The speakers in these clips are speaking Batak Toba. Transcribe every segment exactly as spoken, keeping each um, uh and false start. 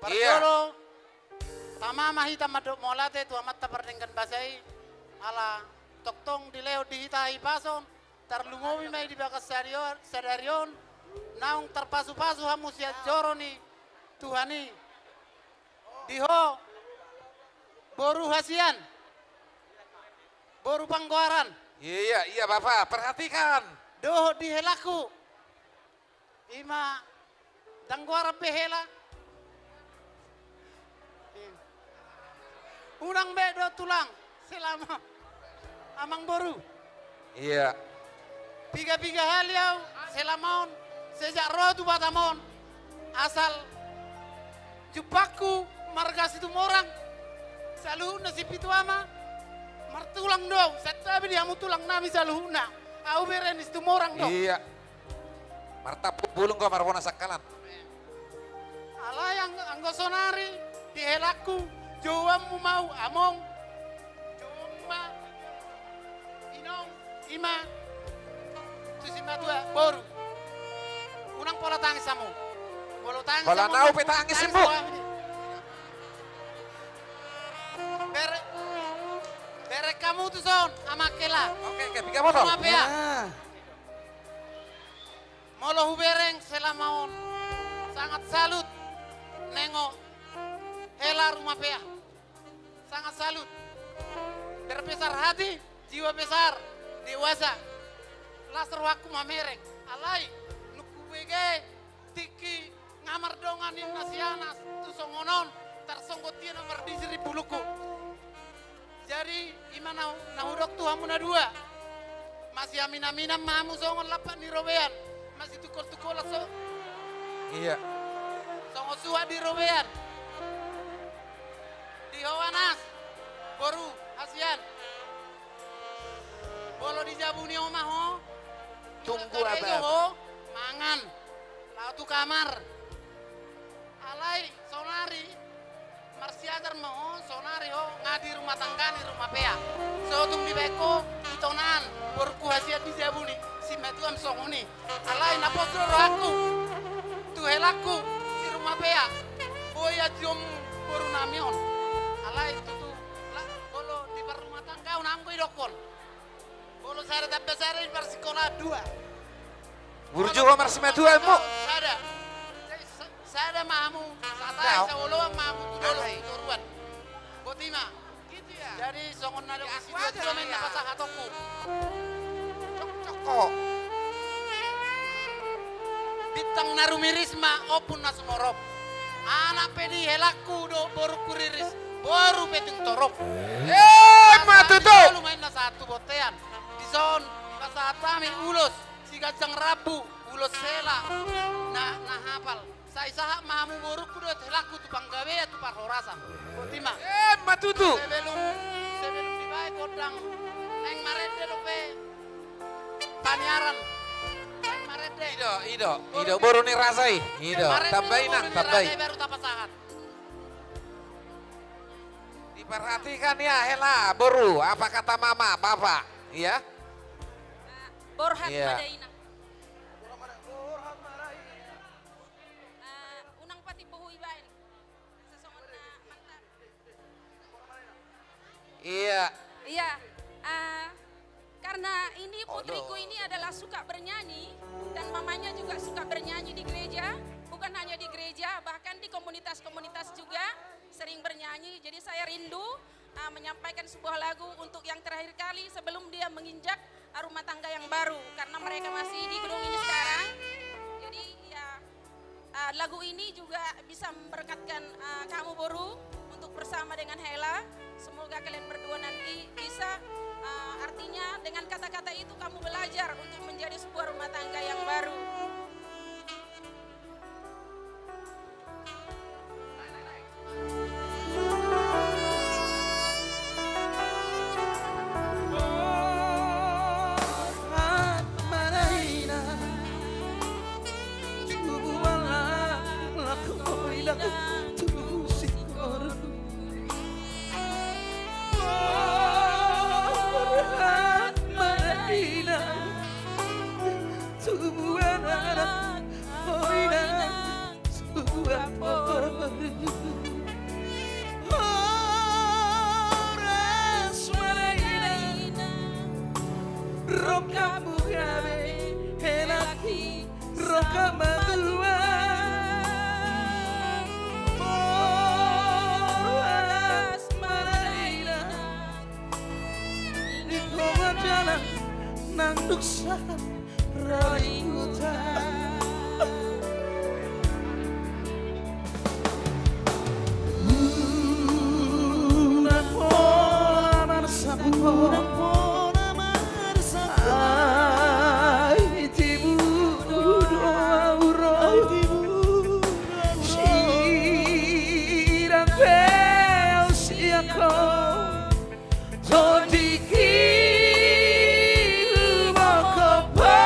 Parjolo, tama ma hita mandok mauliate tu Amanta pardenggan basa i, ala tongtong dilehon di hita hahipason, tarlumobi ma i di bagas sadari on, naung tarpasupasu hamu sian joro ni Tuhan i. Di ho, boru hasian, boru Panggoaran. Iya, iya, Bapa, perhatikan. Dohot di helangku. Ima, ndang goaran be hela. Unang be do tulang, selama amang boru. Iya. Piga-piga hali au selama on, sejak ro tu Batam on, asal jumpangku marga Situmorang, saluhutna si pitu ama, martulang do au, santabi di hamu tulang nami saluhutna, au bere ni Situmorang do. Iya. Martampuk bulung do marbona sangkalan. Alai ang-, anggo sonari di helangku, jouonmu ma au among, jouonmu ma inong, ima, tu simatua boru. Unang pola tangis hamu. Molo tangis hamu, nau pe tangis, tangis Simbu. Bere, bereng hamu tuson, Ama Kela. Oke, oke, piga motor. Rumapea. Molo hubereng selama on, sangat salut nengok hela Rumapea. Sangat salut. Berbesar hati, jiwa besar, dewasa. Las rohangku mamereng. Alai, nunga hubege tingki nga mardongan ninna si Anas, tu songon on, tarsonggot ia na mardisi di bulungku. Jadi, ima na, na hudok tu hamu na dua. Masiaminaminan ma hamu songon lampak ni robean. Masitungkoltungkolan so. Iya. Songon suhat di robean. Di ho Anas. Boru, hasian. Molo di jabu ni oma ho. Tunggu apa? Ho, mangan. Laho tu kamar. Alai, sonari, marsiajar ma ho, sonari ho, nga di rumah tangga ni Rumapea. So tung dibaen ho, ito nang, borungku hasian di jabu ni, simatuam songon i. Alai, na pos do rohangku, tu helangku, si Rumapea. Boi aji om boru nami on. Alai, tutu, la, molo di parrumah tangga, unang anggo idokkon. Molo sada tambah sada di parsikola dua. Burju ho marsimatua, Empu. Sada. Sa-, sada ma hamu, satai, saoloan ma hamu tu dolok, tu toruan. Botima. Jadi songon na dong i si dua dua ma inna pasahatonku. Cokcok ho. Bintang na rumiris ma ombun na sumorop. Anak pe di helangku dohot borungku riris, boru pe tung torop. Emma tutu. Satu ma inna sahat tu bontean. Dison, pasahat hami ulos, siganjang rambu, ulos hela, na, na hapal. Sai sahat ma hamu borungku dohot helangku tu panggabean tu parhorasan. Botima. Emma tutu. Sebelum, sebelum dibaen gondang, naeng marende dope paniaran. Naeng marende. I do, i do, i do, boru ni raja i. I do, tambai nang, tambai. Baru tapasahat. Diperhatikan ya, hela, boru, apa kata mama, bapak, ya? Borhat ma da inang. Ah, unang patimbo hu ibaen. Sasongon na mantap. Iya. Iya. Ah, karena ini putriku ini adalah suka bernyanyi dan mamanya juga suka bernyanyi di gereja, bukan hanya di gereja, bahkan di komunitas-komunitas juga sering bernyanyi. Jadi saya rindu, ah, menyampaikan sebuah lagu untuk yang terakhir kali sebelum dia menginjak, ah, rumah tangga yang baru, karena mereka masih di gedung ini sekarang. Jadi, ya, ah, lagu ini juga bisa memberkatkan, ah, kamu, Boru, untuk bersama dengan Hela. Semoga kalian berdua nanti bisa, ah, artinya dengan kata-kata itu kamu belajar untuk menjadi sebuah rumah tangga yang baru. Tubuan Duksan ro di huta. Unang pola marsampor. Ai tibu do au ro. Sirang pe au sian ho. Tondingki huboan ho.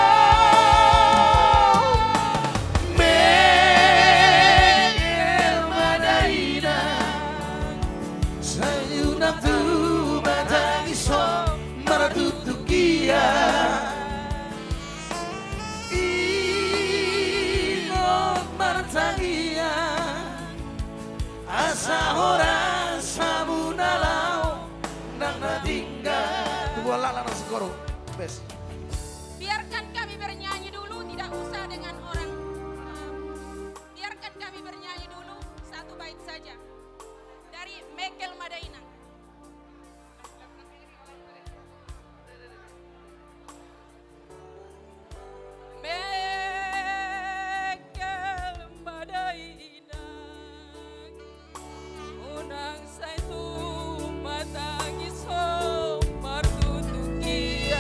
Mengel ma dainang. Sai unang tu matangis ho martutukian. Ingot martangiang. Asa horas hamu na laho nang na tinggal. Tunggu, halak na singkoru. Bes. Biarkan kami bernyanyi dulu, tidak usah dengan orang. Biarkan kami bernyanyi dulu, satu bait saja. Dari Mengel ma dainang. Mengel ma dainang, unang sai tung matangis ho martutukian.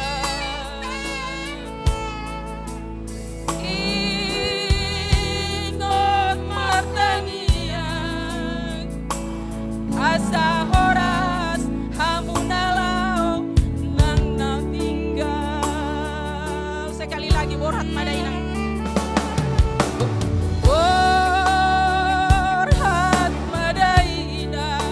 Ingot martangiang, asa horas hamu na laho nang na tinggal. Sekali lagi, borhat ma dainang. Borhat ma dainang.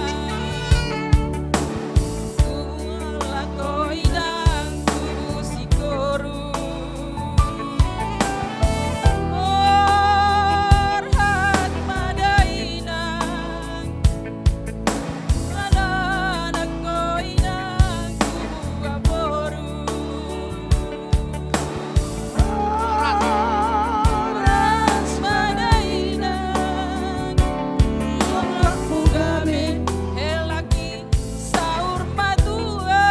Tubu halak ho inang, tubu singkoru. Borhat ma dainang. Anak ho inang, tubu boru. Horas ma dainang. Songon lampu gabe, hela i saur matua.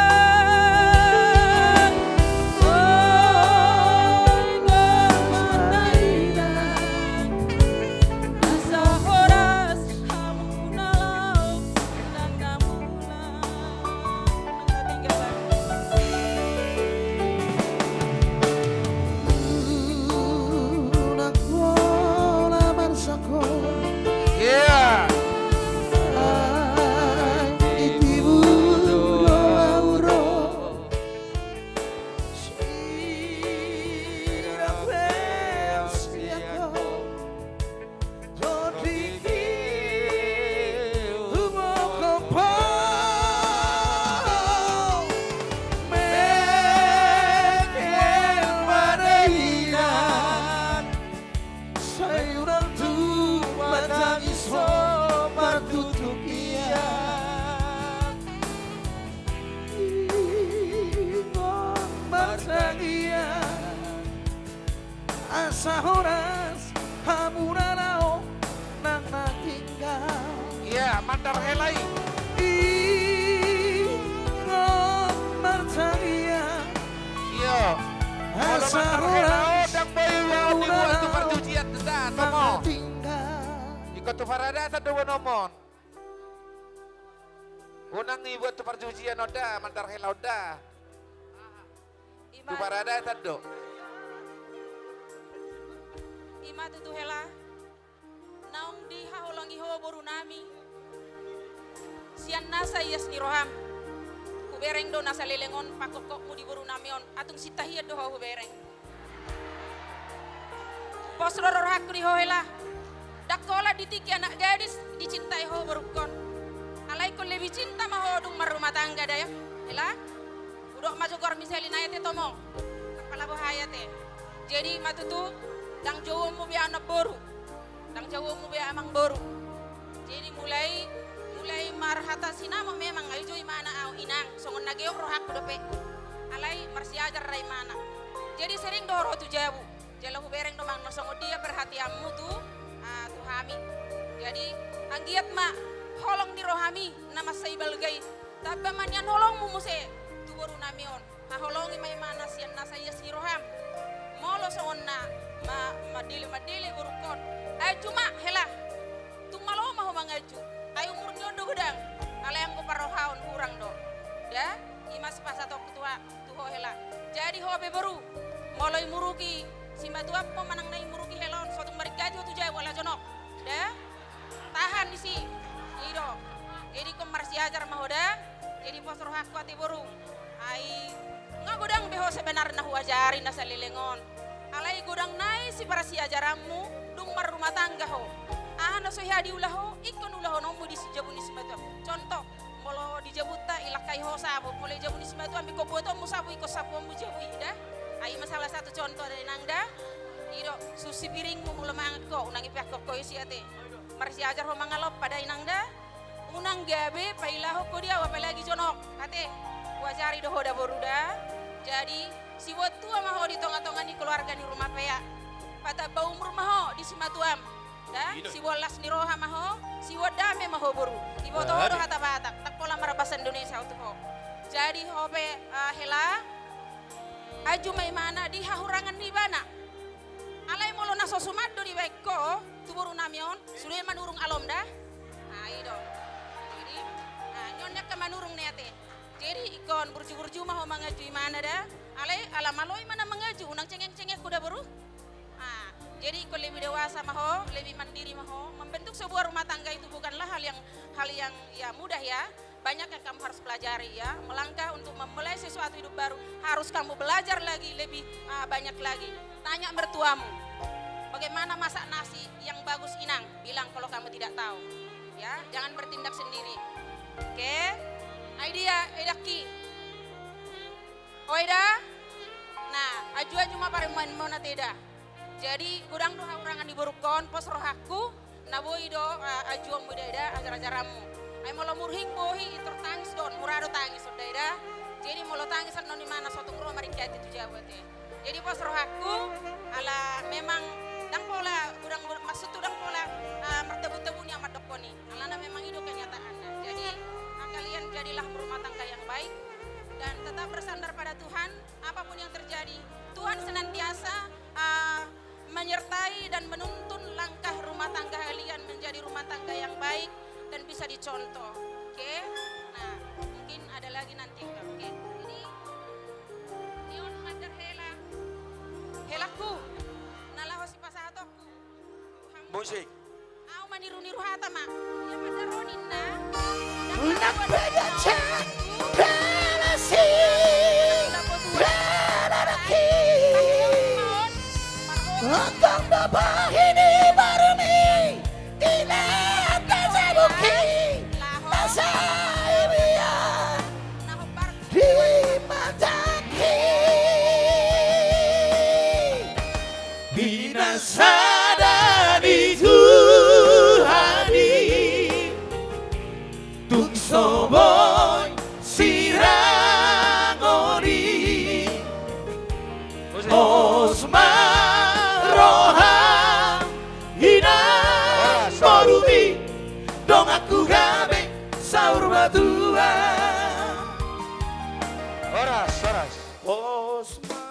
Oi, oi, ma dainang. Asa horas hamu na laho nang na mulak. Nang na tinggal. Unang pola marsampor. Iya. Ai tibu do au ro. Sirang pe au sian ho. Tondingki huboan ho. Mengel ma dainang. Sai unang tung matangis ho martutukian. Ingot martangiang. Asa horas hamu na laho nang na tinggal. Iya, mandar hela i. Ingot martangiang. Iya. Asa horas hamu na laho nang na tinggal. Molo mandar hela on, ndang boi dibuat tu parjujian, da, tomo. Ingkon tu paradaton do boanon. Unang dibuat tu parjujian on da, mandar hela on da. Ima. Tu paradaton do. Ima tutu hela, naung dihaholongi ho boru nami. Sian nasa ias ni roham. Hubereng do nasa leleng on, pangkokkokmu di boru nami on, atung sinta hian do ho hubereng. Pos do rohangku di ho hela. Ndang holan di tingki anak gadis dicintai ho borungkon. Alai ingkon lebih cinta ma ho dung marrumah tangga da, hela. Hudok ma jo goarmi sahali nai ate, tomo. Ndang pala boha i ate. Jadi ima tutu, ndang jouonmu be anak boru. Ndang jouonmu be amang boru. Jadi mulai, mulai marhata sinamot memang, ai jo imana au inang, songon na geot rohangku dope. Alai marsiajar ra imana. Jadi sering do ho ro tu jabu. Jala hubereng do manang na songon dia perhatianmu tu, ah, tu hami. Jadi anggiat ma holong ni rohami na mansai balga i tamba ma nian holongmu muse tu boru nami on. Haholongi ma imana sian nasa ias ni roham. Molo songon na ma-, mandele-mandele borungkon. Anju ma, hela. Tung malo ma ho manganju. Ai umurni on do godang. Alai anggo parrohaon hurang do. Da, i ma sipasahatonku tu ho, tu ho hela. Jadi ho pe boru, molo imuruki simatuam ho manang na imuruki hela on, so tung maringkati ho tu jabu ala jonok. Da? Tahan disi. I do. Jadi ingkon marsiajar ma ho da. Jadi pos rohangku ate boru. Ai nga godang be ho sebenarna huajari na saleleng on. Alai godang nai siparsiajaranmu dung marrumah tangga ho. Aha na so hea diula ho, ingkon ulahononmu di si-, jabu ni simatuam. Contoh, molo di jabunta ilangkai ho sapu, molo di jabu ni simatuam ingkon buatonmu sapu, ingkon sapuonmu jabu i da. Ai ma salah satu contoh da inang da. I do, susi piringmu molo mangan ho, unang ipeakhon ho isi ate. Marsiajar ho mangalompa da inang da. Unang gabe pailahon ho di au apalagi jonok. Ate, huajari do ho da boru da. Jadi, siboan tua ma ho di tonga-tonga ni keluarga ni Rumapea. Patamba umur ma ho di simatuam. Da, i do, siboan las ni roha ma ho, siboan dame ma ho boru. Diboto ho do hata Batak, ndang pola marbahasa Indonesia au tu ho. Jadi ho pe, eh, hela, anju ma imana di hahurangan ni ibana. Alai molo na so suman do dibaen ho tu boru nami on, sude manurung alom da. Nah, i do. Jadi, nah, nion ni angka manurung ni ate. Jadi ingkon burju-burju ma ho manganju imana da. Alai ala malo imana manganju, unang cengeng-cengeng ho da boru. Ah, jadi ingkon lebih dewasa ma ho, lebih mandiri ma ho. Membentuk sebuah rumah tangga itu bukanlah hal yang, hal yang, ya, mudah ya. Banyak yang kamu harus pelajari ya. Melangkah untuk memulai sesuatu hidup baru, harus kamu belajar lagi lebih, ah, banyak lagi. Tanya mertuamu, bagaimana masak nasi yang bagus, Inang? Bilang kalau kamu tidak tahu. Ya, jangan bertindak sendiri. Oke? Ai dia, edangki. Oi da. Nah, anju-anju ma parumaenmuna ate da. Jadi, godang do hahurangan di borungkon, pos rohangku, na boi do, eh, anjuonmu da eda, ajar-ajaranmu. Ai molo murhing bohi, intor tangis do on, mura do tangis on da eda. Jadi, molo tangis annon imana so tung ro maringkati tu jabu ate. Jadi pos rohangku, ala memang ndang pola, godang, godang, maksudku ndang pola, eh, martabu-tabu nian mandokkon i. Alana memang i do kenyataanna. Jadi, eh, kalian jadilah berumah tangga yang baik dan tetap bersandar pada Tuhan. Apapun yang terjadi, Tuhan senantiasa, eh, menyertai dan menuntun langkah rumah tangga kalian menjadi rumah tangga yang baik dan bisa dicontoh. Oke? Nah, mungkin ada lagi nanti. Oke. Jadi, nion mandar hela. Helaku. Na laho sipasahatonku. Musik. Au maniru-niru hata ma. Ia mandar ho ninna. Unang beda cak relasi. Relasi. Unang do bahini barumi. Ina anda sabuki. Nasa ibia. Di matangki. Binasa da di Tuhan i. Tung so boi sirangoni. Pos ma roha inang borumi. Donganku gabe saur matua. Horas, horas. Pos ma